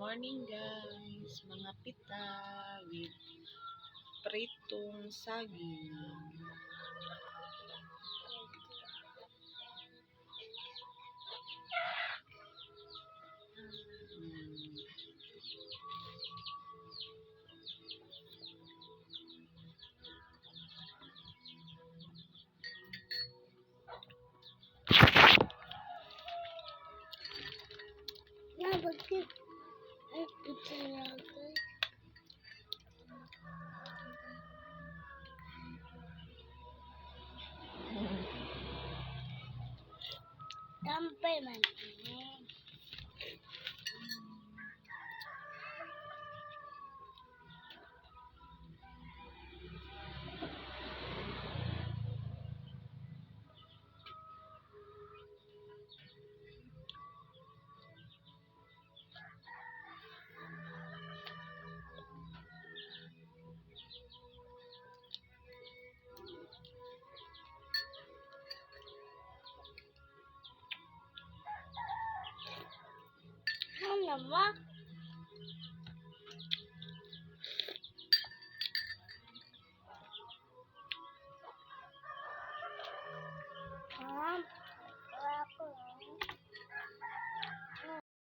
Morning, guys, mga pita with pritong saging. Na, bakit? Ay, talaga. Tampay man ini. Ano ba?